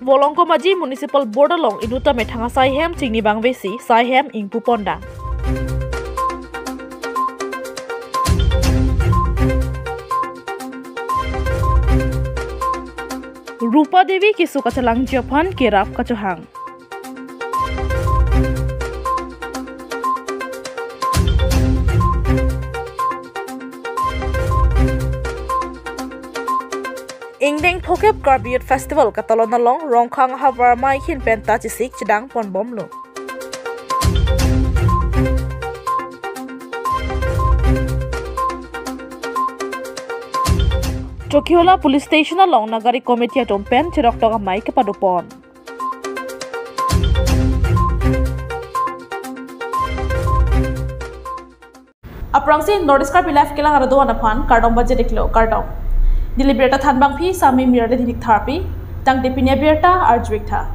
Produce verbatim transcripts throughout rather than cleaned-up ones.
Volongkom Aji Municipal Board along inut ta methang asai hem chingni bangvesi sai hem ingpu pondang. Rupa Devi keso kachelangji aphan kerap kachohang. Ingdeng phokep Karbi Youth Festival katalon along Rongkhang havar maihin penta chisik chedang ponbomlo. Chokihola Police Station along Nagari Committee atum pen cheroktok amei kepadopon. Aphrangsi North East Karbi Live kelang arat do-an aphan kardom baje diklo, kardom. Neli birta thanbangpi Sami Mirade Dinik Tharpi, tangte pini abirta arjuik tha.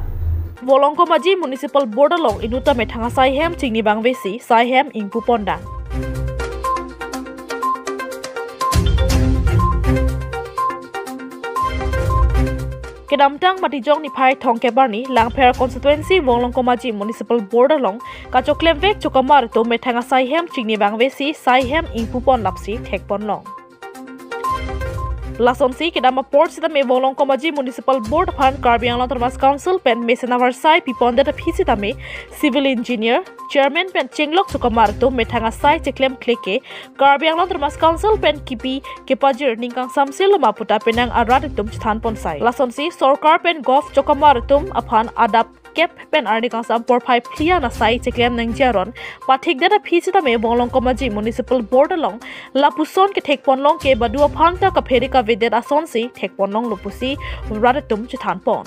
Volongkom Aji Municipal Board along inut ta methang asai hem chingni bangvesi sai hem ingpu pondang. Kedamtang Matijong niphai thomkep arni Langpher constituency Volongkom Aji Municipal Board along kachoklemvek chokamar atum methang asai hem chingni bangvesi sai hem ingpu pon lapsi thekponlong. Lasonsi kedam apor sitame Volongkom Aji Municipal Board aphan Karbi Anglong Autonomous Council pen mesen avarsai pipondet aphi sitame Civil Engineer, Chairman pen chenglok chokamar atum methang asai cheklemkle ke Karbi Anglong Autonomous Council pen kipi kepajir ning kangsamse loma puta penang arat atum chethan ponsai. Lasonsi sorkar pen govt chokamar atum aphan adap kep pen arni kangsam porphai phli an asai cheklem nangji aron pathikdet aphi sitame Volongkom Aji Municipal Board along lapuson kethekponlong ke badu aphan ta kaphere kavedet asonsi thekponlonglo pusi rat atum chethan pon.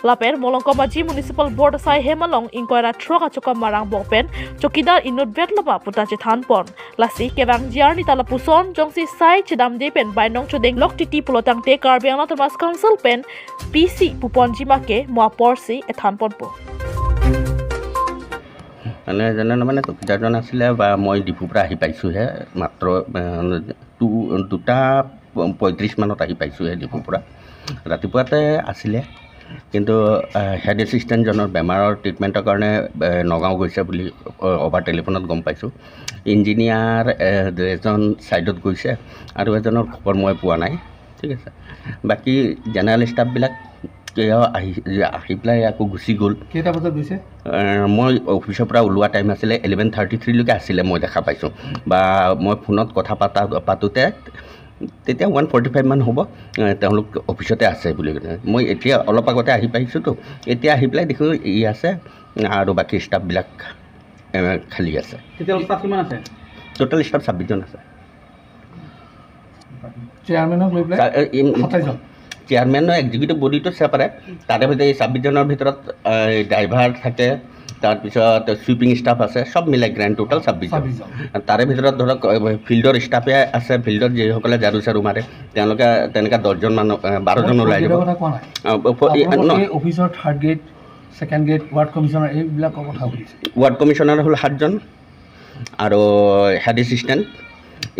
Lapen Volongkom Aji Municipal Board asai hem along ingkoi ra throk achokamar angbong pen chokidar inutvet loma puta chethan pon. Lasi kevangji arni ta lapuson jongsi sai chedamde pen bainong chodenglok titi pulo tangte Karbi Anglong Autonomous Council pen P C puponji ma ke mo aporsi ethan ponpo. মানে যেনে মানে চকীদাৰজন আছিলে বা মই ডিফুৰ পৰা আহি পাইছোঁহে মাত্ৰ, আহ, টু দুটা পঁয়ত্ৰিছ মানত আহি পাইছোঁহে ডিফুৰ পৰা। ৰাতিপুৱাতে আছিলে, কিন্তু হেড এছিষ্টেণ্টজনৰ বেমাৰৰ ট্ৰিটমেণ্টৰ কাৰণে নগাঁও গৈছে বুলি অভাৰ টেলিফোনত গম পাইছোঁ। ইঞ্জিনিয়াৰ দুই এজন ছাইডত গৈছে আৰু এজনৰ খবৰ মই পোৱা নাই। ঠিক আছে, বাকী জেনেৰেল ষ্টাফবিলাক কিয় আহি আহি পেলাই আকৌ গুচি গ'ল। কেইটা বজাত গৈছে? মই অফিচৰ পৰা ওলোৱা টাইম আছিলে, ইলেভেন থাৰ্টি থ্ৰীলৈকে আছিলে মই দেখা পাইছোঁ। বা মই ফোনত কথা পাতা পাতোঁতে তেতিয়া ওৱান ফৰ্টি ফাইভ মান হ'ব, তেওঁলোক অফিচতে আছে বুলি কিনে। মই এতিয়া অলপ আগতে আহি পাইছোঁতো, এতিয়া আহি পেলাই দেখোঁ ই আছে আৰু বাকী ষ্টাফবিলাক খালী আছে। টোটেল ষ্টাফ কিমান আছে? টোটেল ষ্টাফ ছাব্বিছজন আছে। চেয়াৰমেনক লৈ পেলাই সাতাইছজন। চেয়াৰমেনৰ এক্সিকিউটিভ বডিটো ছেপাৰেট, তাৰে ভিতৰত এই ছাব্বিছজনৰ ভিতৰত ড্ৰাইভাৰ থাকে, তাৰপিছত ছুইপিং ষ্টাফ আছে, সব মিলাই গ্ৰেণ্ড টোটেল ছাব্বিছজন। তাৰে ভিতৰত ধৰক ফিল্ডৰ ষ্টাফে আছে, ফিল্ডত যিসকলে ঝাৰু চাৰু মাৰে তেওঁলোকে তেনেকুৱা দহজন মানুহ, বাৰজন ওলাই দিব। অফিচৰ third grade, second grade, ward commissioner এইবিলাকৰ কথা সুধিছে। ৱাৰ্ড কমিশ্যনাৰ হ'ল সাতজন আৰু হেড এছিষ্টেণ্ট,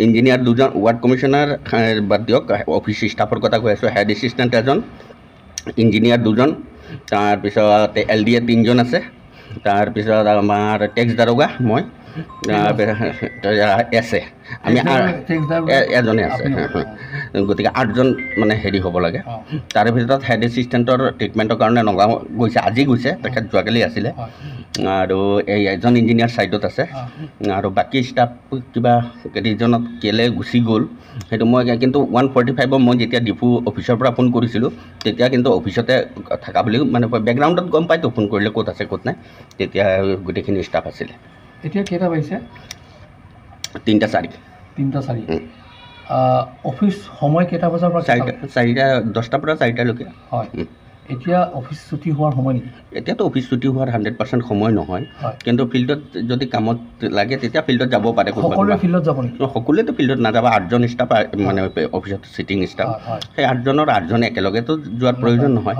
ইঞ্জিনিয়াৰ দুজন, ৱাৰ্ড কমিশ্যনাৰ বাদ দিয়ক, অফিচ ষ্টাফৰ কথা কৈ আছোঁ। হেড এছিষ্টেণ্ট এজন, ইঞ্জিনিয়াৰ দুজন, তাৰপিছত এল ডি এ তিনিজন আছে, তাৰপিছত আমাৰ টেক্স দাৰোগা মই, এছ এ, আমি এজনে আছে। গতিকে আঠজন মানে হেৰি হ'ব লাগে। তাৰে ভিতৰত হেড এছিষ্টেণ্টৰ ট্ৰিটমেণ্টৰ কাৰণে নগাঁও গৈছে, আজি গৈছে, তেখেত যোৱাকালি আছিলে। আৰু এই এজন ইঞ্জিনিয়াৰ ছাইডত আছে। আৰু বাকী ষ্টাফ কিবা কেইজনত কেলে গুচি গ'ল সেইটো মই, কিন্তু ওৱান ফৰ্টি ফাইভত মই যেতিয়া ডিফু অফিচৰ পৰা ফোন কৰিছিলোঁ তেতিয়া কিন্তু অফিচতে থকা বুলি মানে বেকগ্ৰাউণ্ডত গম পাইতো ফোন কৰিলে ক'ত আছে ক'ত নাই, তেতিয়া গোটেইখিনি ষ্টাফ আছিলে। এতিয়া কেইটা বাজিছে? তিনিটা চাৰি। তিনিটা চাৰি। অফিচ সময় কেইটা বজাৰ পৰা? চাৰিটা, চাৰিটা, দহটাৰ পৰা চাৰিটালৈকে। হয়। এতিয়া অফিচ ছুটি হোৱাৰ সময় নেকি? এতিয়াতো অফিচ ছুটি হোৱাৰ হাণ্ড্ৰেড পাৰ্চেণ্ট সময় নহয়, কিন্তু ফিল্ডত যদি কামত লাগে তেতিয়া ফিল্ডত যাব পাৰে কোনোবা। সকলোৱে ফিল্ডত যাব নেকি? সকলোৱেতো ফিল্ডত নাযাব, আঠজন ষ্টাফ মানে অফিচত ছিটিং ষ্টাফ, সেই আঠজনৰ আঠজন একেলগেতো যোৱাৰ প্ৰয়োজন নহয়।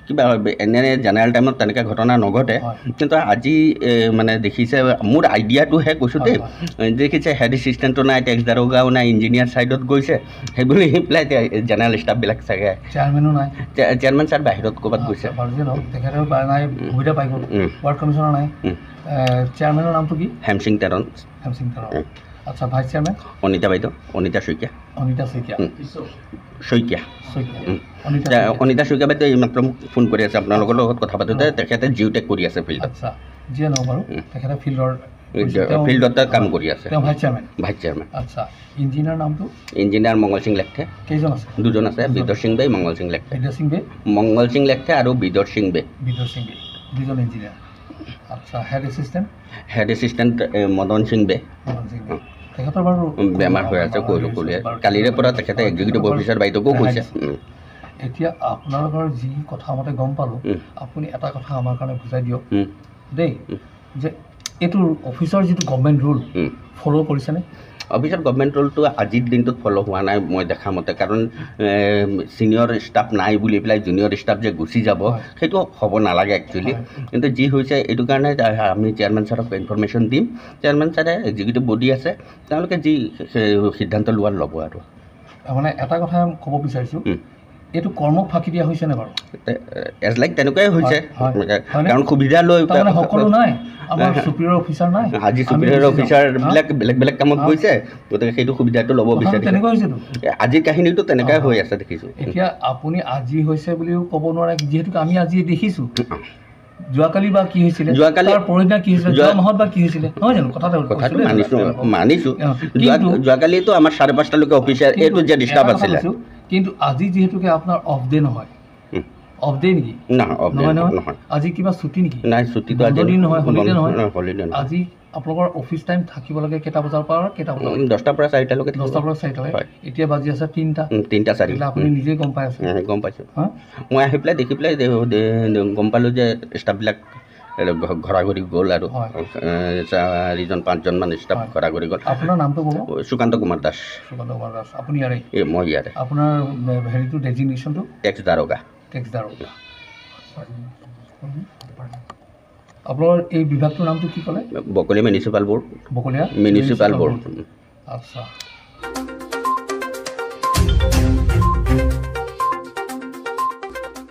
কিবা এনে জেনেৰেল টাইমত তেনেকুৱা ঘটনা নঘটে। হয়। কিন্তু আজি, এ, মানে দেখিছে, মোৰ আইডিয়াটোহে কৈছোঁ দেই। হয়, হয়। এ, দেখিছে হেড এছিষ্টেণ্টো নাই, টেক্স দাৰোগাও নাই, ইঞ্জিনিয়াৰ ছাইডত গৈছে, সেইবুলি পেলাই এতিয়া জেনেৰেল ষ্টাফবিলাক চাগে। চেয়াৰমেনো নাই। চে-, চেয়াৰমেন ছাৰ বাহিৰত ক'ৰবাত আচ্ছা, গৈছে। বাহিৰত নহওক, তেখেতৰ পৰা নাই, উম। সুবিধা পাই গ'ল। উম। ৱাৰ্ড কমিছনাৰ নাই। উম। এ, চেয়াৰমেনৰ নামটো কি? হেমচিং তেৰণ। হেমচিং তেৰণ। উম। আচ্ছা, ভাইচ চেয়াৰমেন? অনিতা বাইদেউ, অনিতা শইকীয়া। অনিতা শইকীয়া। উম। শইকীয়া। শইকীয়া। উম। অনিতা এতিয়া শইকীয়া। অনিতা শইকীয়া বাইদেউ এইমাত্ৰ মোক ফোন কৰি আছে, আপোনালোকৰ অ। লগত কথা পাতোঁতে অ। তেখেতে জিঅ' টেগ কৰি আছে ফিল্ডত। আচ্ছা, যিয়ে নহওক বাৰু, উম। তেখেতে ফিল্ডৰ এই কৰিছে। যে তেওঁ, ফিল্ডত তেওঁ কাম অ, কৰি আছে। তেওঁ ভাইচ চেয়াৰমেন? Vice chairman. আচ্ছা, ইঞ্জিনিয়াৰ নামটো? ইঞ্জিনিয়াৰ মংগল সিং লেকথে। কেইজন আছে? দুজন আছে, দুজন। বিদৰ সিং বে, মংগল সিং লেকথে। বিদৰ সিং বে? মংগল সিং লেকথে আৰু বিদৰ সিং বে। বিদৰ সিং বে, দুজন ইঞ্জিনিয়াৰ। আচ্ছা, হেড এছিষ্টেণ্ট? হেড এছিষ্টেণ্ট, এ, মদন সিং বে। মদন সিং বে। উম। তেখেতৰ বাৰু উম, বেমাৰ হৈ আছে, বেমাৰ হৈ আছে। কলিয়াৰ। কালিৰে পৰা তেখেতে হয়, এক্সিকিউটিভ তেখেতৰ অফিচাৰ বাইদেউকো ৰেহাই কৈছে। দিছে। উম। এতিয়া আপোনালোকৰ যি কথা মতে গম পালোঁ, উম। আপুনি এটা কথা আমাৰ কাৰণে বুজাই দিয়ক উম। দেই, উম। যে এইটো অফিচৰ যিটো গভৰ্ণমেণ্ট ৰুল উম। ফ'ল' কৰিছেনে? অফিচৰ গভৰ্ণমেণ্ট ৰুলটো আজিৰ দিনটোত ফ'ল' হোৱা নাই মই দেখা মতে, কাৰণ, এ, ছিনিয়ৰ ষ্টাফ নাই বুলি পেলাই জুনিয়ৰ ষ্টাফ যে গুচি যাব, হয়। সেইটো হ'ব নালাগে একচুৱেলি। হয়। কিন্তু যি হৈছে, এইটো কাৰণে আমি চেয়াৰমেন ছাৰক ইনফৰমেশ্যন দিম। চেয়াৰমেন ছাৰে এক্সিকিউটিভ বডি আছে, তেওঁলোকে যি সি-, সিদ্ধান্ত লোৱাৰ ল'ব আৰু। তাৰমানে এটা কথা ক'ব বিচাৰিছোঁ, উম। এইটো কৰ্মক ফাঁকি দিয়া হৈছে নে বাৰু? তে-, এজ লাইক তেনেকুৱাই হৈছে। হয়, হয়। হয়নে? কাৰণ সুবিধা লৈ তাৰমানে সকলো নাই, আমাৰ হা? চুপিৰিয়ৰ অফিচাৰ নাই। আজি আমি চুপিৰিয়ৰ গুচি যাম। অফিচাৰবিলাক হা? বেলেগ বেলেগ কামত হা? গৈছে, গতিকে সেইটো সুবিধাটো ল'ব কথাটো বিচাৰিছে। তেনেকুৱা হৈছেতো। এ, আজিৰ কাহিনীটো তেনেকুৱাই অ। হৈ আছে দেখিছোঁ। এতিয়া আপুনি আজি হৈছে বুলিও ক'ব নোৱাৰে, যিহেতুকে আমি আজি দেখিছোঁ। উম। যোৱাকালি বা কি হৈছিলে? যোৱাকালি তাৰ পৰহিদিনা কি হৈছিলে? যোৱা যোৱা মাহত বা কি হৈছিলে? নহয় জানো? কথাটো কথাটো কৈছিলে। মানিছোঁ, মানিছোঁ। অ, যোৱা-, কিন্তু যোৱাকালিতো আমাৰ চাৰে পাঁচটালৈকে অফিচাৰ কিন্তু এ টু জেড এটা ষ্টাফ কথা আছিলে। কৈছোঁ, কিন্তু আজি যিহেতুকে আপোনাৰ অফ ডে নহয়, উম। অফ ডে নেকি? নহয়, অফ ডে নহয়, নহয়, নহয়। নহয়। আজি কিবা ছুটি নেকি? নাই, ছুটিটো বন্ধ আজি দিন নহয়, বন্ধ হলিডে নহয়। নহয়, হলিডে নহয়। আজি আপোনালোকৰ অফিচ টাইম থাকিব লাগে কেইটা বজাৰ পৰা কেইটা বজালৈ? উম, দহটাৰ পৰা চাৰিটালৈকে থাকিব। দহটাৰ পৰা চাৰিটালৈ? হয়। এতিয়া বাজি আছে তিনিটা। উম, তিনিটা চাৰি। এইবিলাক আপুনি উম। নিজেই গম পাই আছে? উম, গম পাইছোঁ। হা? মই আহি পেলাই দেখি পেলাই দে-, দে-, দে-, গম পালোঁ যে ষ্টাফবিলাক এ, ঘ-, ঘৰা ঘৰি গ'ল আৰু। হয়। এ, চাৰিজন পাঁচজনমান ষ্টাফ হয়। ঘৰা ঘৰি গ'ল। আপোনাৰ নামটো ক'ব? সুকান্ত কুমাৰ দাস। সুকান্ত কুমাৰ দাস। আপুনি ইয়াৰে? এ, মই ইয়াৰে। আপোনাৰ, এ, হেৰিটো, ডেজিগনেশ্যনটো? টেক্স দাৰোগা। টেক্স দাৰোগা। আপোনাৰ এই বিভাগটোৰ নামটো কি ক'লে? বকলীয়া মিউনিচিপাল বৰ্ড। বকলীয়া মিউনিচিপাল মিউনিচিপাল বৰ্ড। বৰ্ড। আচ্ছা।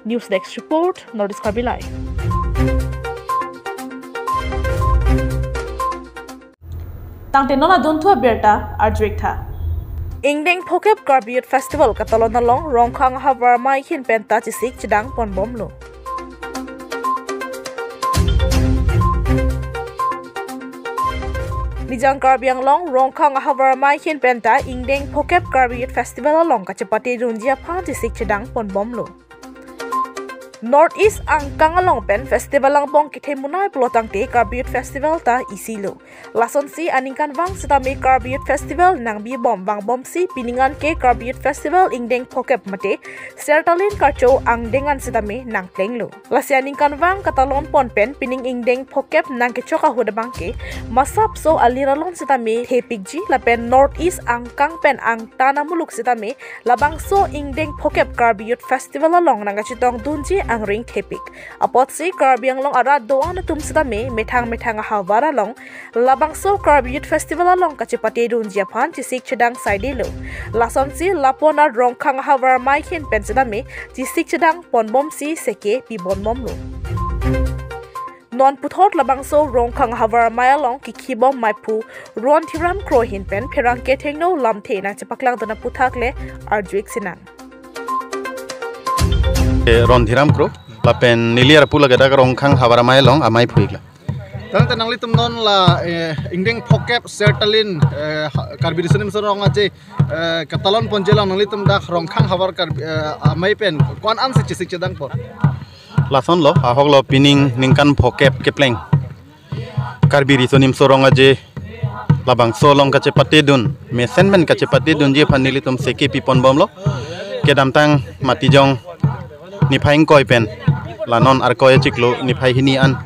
News Desk Report, North East Karbi Live. Tangte non adunthu abirta arjuik tha. Ingdeng Phokep Karbi Youth Festival katalon along Rongkhang ahavar amei ahin penta chesik chedang ponbomlo. Nijang Karbi Anglong Rongkhang ahavar amei ahin penta Ingdeng Phokep Karbi Youth Festival along kachepate dunji aphan chesik chedang ponbomlo. North East angkang along pen festival angbong kethe munai pulo tangte Karbi Youth Festival ta isilo. Lasonsi aningkanvang sitame Karbi Youth Festival nangbibom vangbomsi pining an ke Karbi Youth Festival Ingdeng Phokep mate Sertalin Karcho angdeng an sitame nangplenglo. Lasi aningkanvang katalon pon pen pining Ingdeng Phokep nangkechok ahut abang ke masapso alir alon sitame thepikji lapen North East angkang pen angtan amuluk sitame labangso Ingdeng Phokep Karbi Youth Festival along nangkachetong dunji angring thepik. Apotsi Karbi Anglong arat do-an atum sitame methang methang ahavar along labangso Karbi Youth Festival along kachepate dunji aphan chesik chedang saidelo. Lasonsi lapu-an Rongkhang ahavar amei ahin pen sitame chesik chedang ponbomsi seke pibomlo. Non puthot labangso Rongkhang ahavar amei along kikhibom meiphu Rondhiram Kro ahin pen pherangke thengno lamthe nangchepaklangdun aputhak le arjuik sinang. Eh, Rondhiram Kro, lapen neli arpu lake dak Rongkhang ahavar amei along ameiphu iklo. Tangte nanglitum non la, eh, Ingdeng Phokep Sertalin, eh, ha-, Karbi Riso Nimso Rong Aje, eh, katalon ponji along nanglitum dak Rongkhang ahavar Karbi, eh, amei pen ko-an ansi chesik chedang pon? Lasonlo, ahoklo pining ningkan phokep kepleng Karbi Riso Nimso Rong Aje labangso along kachepate dun, mesen pen kachepate dunji aphan nelitum seke piponbomlo. Kedamtang Matijong niphai ingkoi pen la non Arkoi achiklo niphai hini an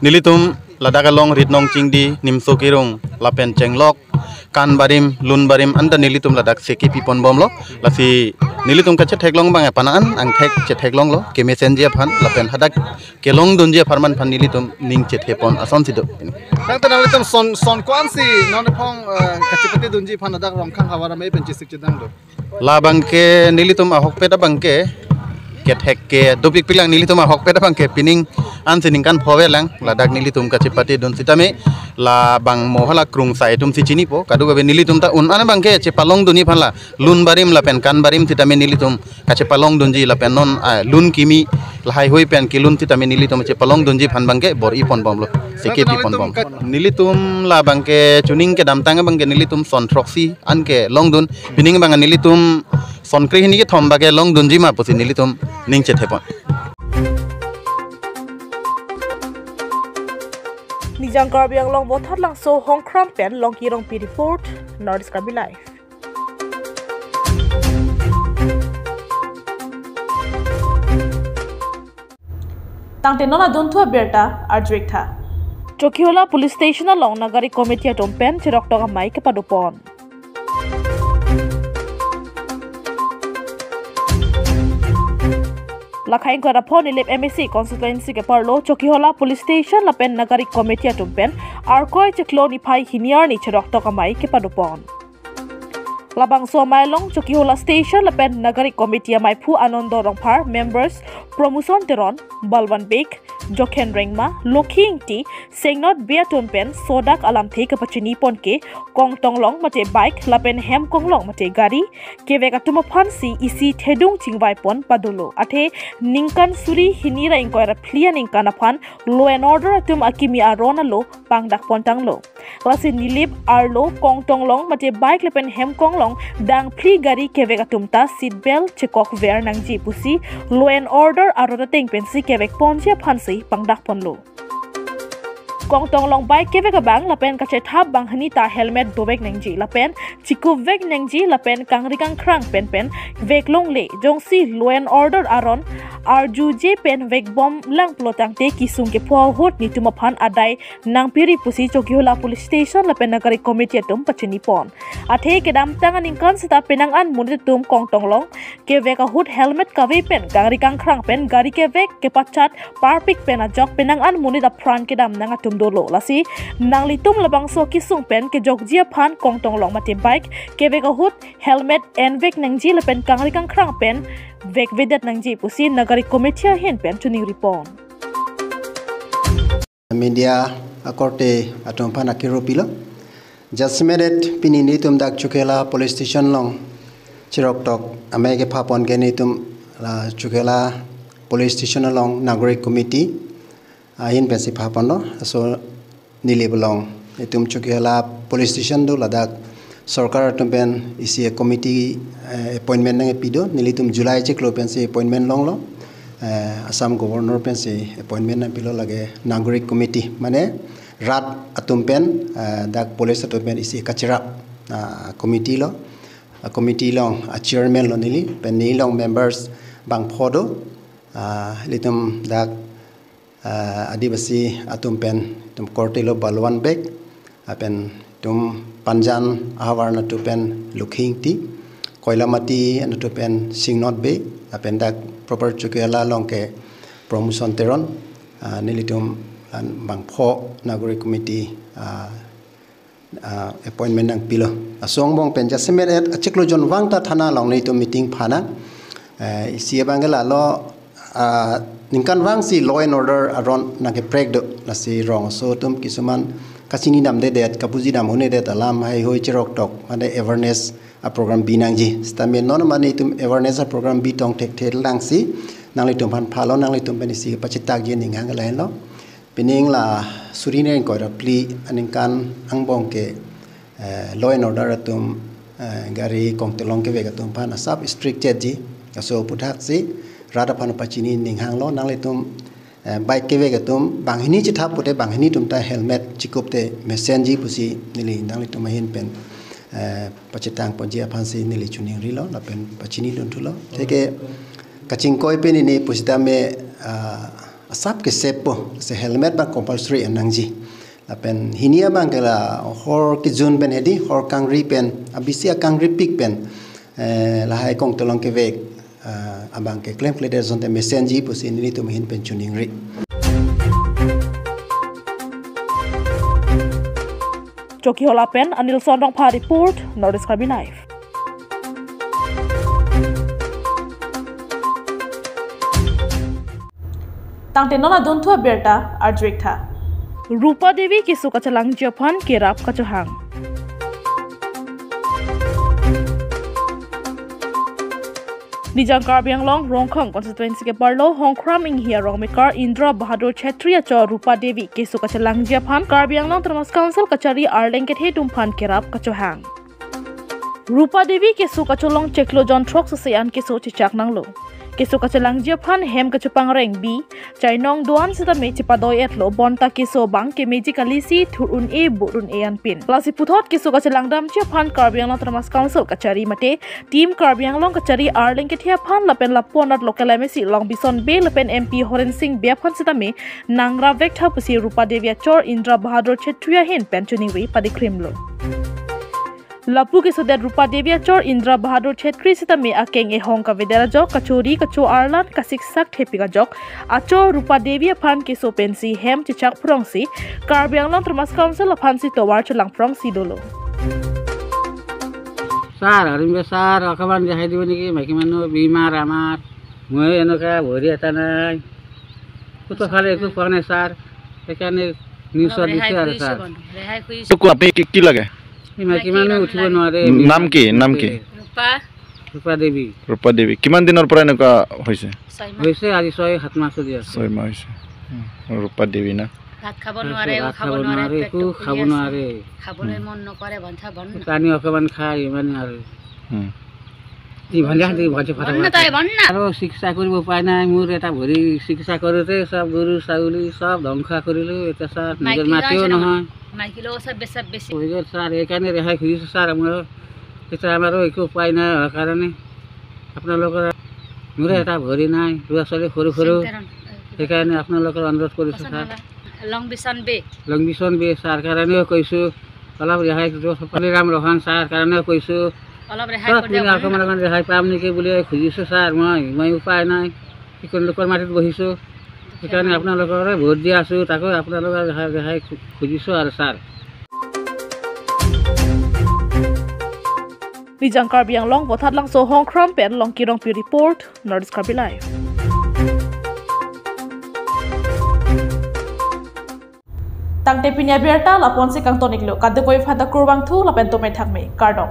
nelitum ladak along Ritnong Chingdi, Nimso Kirung lapen Chenglok kan barim, lun barim anta nelitum ladak seke pipon bomlo. Lasi nelitum kachetheklong abang aphan an angthek chetheklonglo, kemesenji aphan lapen hadak kelongdunji apharman aphan nelitum ning chethepon asonsi do. Nang ta nanglitum son, son ko-ansi non phong, eh, kachepate dunji aphan ladak Rongkhang havar amei pen chesik chedang do? Labang ke nelitum ahokpet abang ke kethek ke dopik pilang, nelitum ahokpet abang ke pining ansi ningkan pho avelang ladak nelitum kachepate dun sitame, labang mo hala krungsai atumsi chinipo, kadokave nelitum ta un-an abang ke chepalongdunji aphan la lun barim lapen kan barim sitame nelitum kachepalongdunji lapen non, ah, lun kimi lahai hui pen kelun sitame nelitum chepalongdunji aphan abang ke bor-ipon bomlo, seke pipon bom. Nelitum labang ke chuning kedamtang abang ke nelitum son throksi an kelongdun, pining abang nelitum son krehini kethom abang ke longdunji ma pusi nelitum ning chethepon. Nijang Karbi Anglong Vothatlangso Hongkram pen Longki Rongpi report, North East Karbi Live. Tangte non adunthu abirta arjuik tha. Chokihola Police Station along Nagarik Committee atum pen cheroktok amei kepadopon. Lakhai ingkoi ra pho Nilip M A C constituency keparlo Chokihola Police Station lapen Nagarik Committee atum pen Arkoi chiklo niphai hini arni cheroktok amei kepadopon. Labangso amei along Chokihola Station lapen Nagarik Committee ameiphu Anando Rongphar, members Promotion Teron, Balwan Beg, Jokhen Rengma, Lokhi Ingti, Singnot Bey atum pen sodak alamthe kepachinipon ke kongtonglong mate bike lapen hemkonglong mate gari kevek atum aphansi isi thedung chingvaipon padolo. Athe ningkan suri hini ra ingkoi ra phli aningkan aphan law and order atum akimi aron alo pangdakpontanglo. Lasi Nilip arlo kongtonglong mate bike lapen hemkonglong dangphli gari kevek atum ta seat belt chekokver nangji pusi law and order aron ateng pensi kevekponji aphansi pangdakponlo. Kongtonglong bike kevek abang lapen kachethap banghini ta helmet dovek nangji lapen chikupvek nangji lapen kangri kangkhrang penpen veklongle, jongsi law and order aron arjuje pen vekbomlang pulo tangte kesung kepho ahut netum aphan adai nangpiri pusi Chokihola Police Station lapen Nagarik Committee atum pachinipon. Athe kedamtang aningkan seta penang an monit atum kongtonglong kevek ahut helmet kave pen kangri kangkhrang pen gari kevek kepachat parpik pen ajok penang an monit apran kedam nang atum dolo. Lasi nanglitum labangso kesung pen kejokji aphan kongtonglong mate bike kevek ahut helmet envek nangji lapen kangri kangkhrang pen vekvedet nangji pusi Nagarik Committee ahin pen chiningripon. Media akorte atum aphan akiro pilo. Jasemet pini netum dak Chokihola Police Station along cheroktok amei kephapon ke netum la Chokihola Police Station along Nagarik Committee ahin pensi phapon lo. Laso Nilip along netum Chokihola Police Station do, ladak sorkar atum pen isi committee, eh, appointment nangpi do. Nelitum July chiklo pensi appointment longlo. Eh, Assam Governor pensi appointment nangpilo, lake Nagarik Committee, mane rat atum pen, eh, dak police atum pen isi kacherap, ah, committee lo. Ah, committee along, ah, chairman lo neli, pen neli along members bangpho do. Ah, ilitum dak, ah, Adivasi atum pen itum korte lo Balwan Beg, lapen itum Panjan ahavar anatthu pen Lokhi Ingti, Koilamati anatthu pen Singnot Bey, lapen dak proper Chokihola along ke Promotion Teron, ah, nelitum an bangpho Nagarik Committee, ah, ah, appointment nangpilo. Laso angbong pen jasemet achiklo jonvang ta thana along netum meeting phanang. Eh, isi abang ke lalo, ah, ningkan vangsi law and order aron nangkeprek do. Lasi rongso atum kisuman kachini damdedet, kabuji dam hundedet alam haihui cheroktok, mane awareness aprogram binangji. Sitame non mane itum awareness aprogram bitong thekthe langsi nanglitum aphan phalo, nanglitum pen isi pachitakji aning hang lahenlo. Pining la suri hini ingkoi ra phli aningkan angbong ke, eh, law and order atum, eh, gari kongtonglong kevek atum aphan asap strict chetji. Laso aputhaksi rat aphan pachini ning hanglo, nanglitum, eh, bike kevek atum banghini chethap pute banghini atum ta helmet chikup te mesenji pusi neli nanglitum ahin pen, eh, pachetangponji aphansi neli chiningrilo lapen pachinidunthulo. Atheke kachingkoi pen neli pusitame, ah, asap ke safepo, si helmet abang compulsory nangji. Lapen hini abang ke la hor kejun pen hedi, hor kangri pen, abisi akangripik pen, eh, lahai kongtolong kevek, eh, abang ke klemkledet asonte mesenji pusi nelitum ahin pen choningri. Chokihola pen Anilson Rongphar report, North East Karbi Live. Tangte non adunthu abirta arjuik tha. Rupa Devi keso kachelangji aphan kerap kachohang. Nijang Karbi Anglong Rongkhang constituency keparlo Hongkram Inghi arong mekar Indra Bahadur Chetri achor Rupa Devi keso kachelangji aphan Karbi Anglong Autonomous Council kachari arleng kethe atum aphan kerap kachohang. Rupa Devi keso kacholong chiklo jon throksi an keso chechak nanglo. Keso kachelangji aphan hem kachepangreng bi chainong do-an sitame chepadoi-etlo, bonta keso abang ke meji kalisi thur un-e but un-e anpin. Lasi puthot keso kachelangdamji aphan Karbi Anglong Autonomous Council kachari mate Team Karbi Anglong kachari arleng kethe aphan lapen lapu-anat local M A C Longbison Bey lapen M P Horen Sing Bey aphan sitame nangrap vek tha pusi Rupa Devi achor Indra Bahadur Chetri ahin pen choningri padikrimlo. Lapu kesodet Rupa Devi achor Indra Bahadur Chetri sitame akeng ehong kavedet ajok, kachori kacho arlan kasiksak thepik ajok, achor Rupa Devi aphan keso pensi hem chechak phrongsi Karbi Anglong Autonomous Council aphansi tovar chelang phrongsi dolo. Sir, arim ke sir, akaban jahai dibo niki, maiki manu bimar amar, moi enoka bhori eta nai. Kuto khale ekku poa nai sir. Ekhane news ot dise ar sir. Tuk, apni ki, ki lage? Ei maiki manu uthibo nware. Nam ki, nam ki? Rupa. Rupa Devi. Rupa Devi. কিমান দিনৰ পৰা এনেকুৱা হৈছে? ছয় মাহ। হৈছে আজি ছয় সাত মাহ চলি আছে। ছয় মাহ হৈছে। উম, ৰূপা দেৱী না? ভাত খাব নোৱাৰে, ভাত খাব নোৱাৰে, পেটটো ফুলি আছে। খাব নোৱাৰে। খাবলৈ মন নকৰে, বন্ধা বন্ধ। পানী অকণমান খায়, ইমানে আৰু। উম। এই ভণ্টি, এই ভণ্টি, বন্ধ তাই, বন্ধ। আৰু চিকিৎসা কৰিব উপায় নাই। মোৰ এটা ভৰি চিকিৎসা কৰোঁতে চব গৰু, ছাগলী চব ধ্বংস কৰিলোঁ। এতিয়া ছাৰ, নিজৰ মাটিও নহয়। মাইকী ল'ৰা চব বেচা বেচি। হৈ গ'ল ছাৰ, সেইকাৰণে ৰেহাই খুজিছোঁ ছাৰ। আমাৰ এতিয়া আমাৰো একো উপায় নাই হোৱাৰ কাৰণে আপোনালোকৰ মোৰে এটা ভৰি নাই, ল'ৰা ছোৱালী সৰু সৰু। চেণ্টাৰত, সেইকাৰণে আপোনালোকৰ অনুৰোধ কৰিছোঁ sir. Longbison Bey। Longbison Bey sir কাৰণেও কৈছোঁ, অলপ ৰেহাই দিয়ক। হলিৰাম ৰহাং ছাৰ কাৰণেও কৈছোঁ, অলপ ৰেহাই ছাৰ, কৰি দিয়ক। অকণমান, অকণমান ৰেহাই পাম নেকি বুলি খুজিছোঁ ছাৰ। মই, মই উপায় নাই, কি কৰিম, লোকৰ মাটিত বহিছোঁ, সেইকাৰণে আপোনালোকৰে ভোট দি আছোঁ, তাকো আপোনালোকৰ ৰেহাই, ৰেহাই খু-, খুজিছোঁ আৰু sir. Nijang Karbi Anglong Vothatlangso Hongkram pen Longki Rongpi report, North East Karbi Live. Tangte pini abirta lapu-ansi kangton-iklo, kadokave aphanta kurvangthu lapen tome thakme, kardom.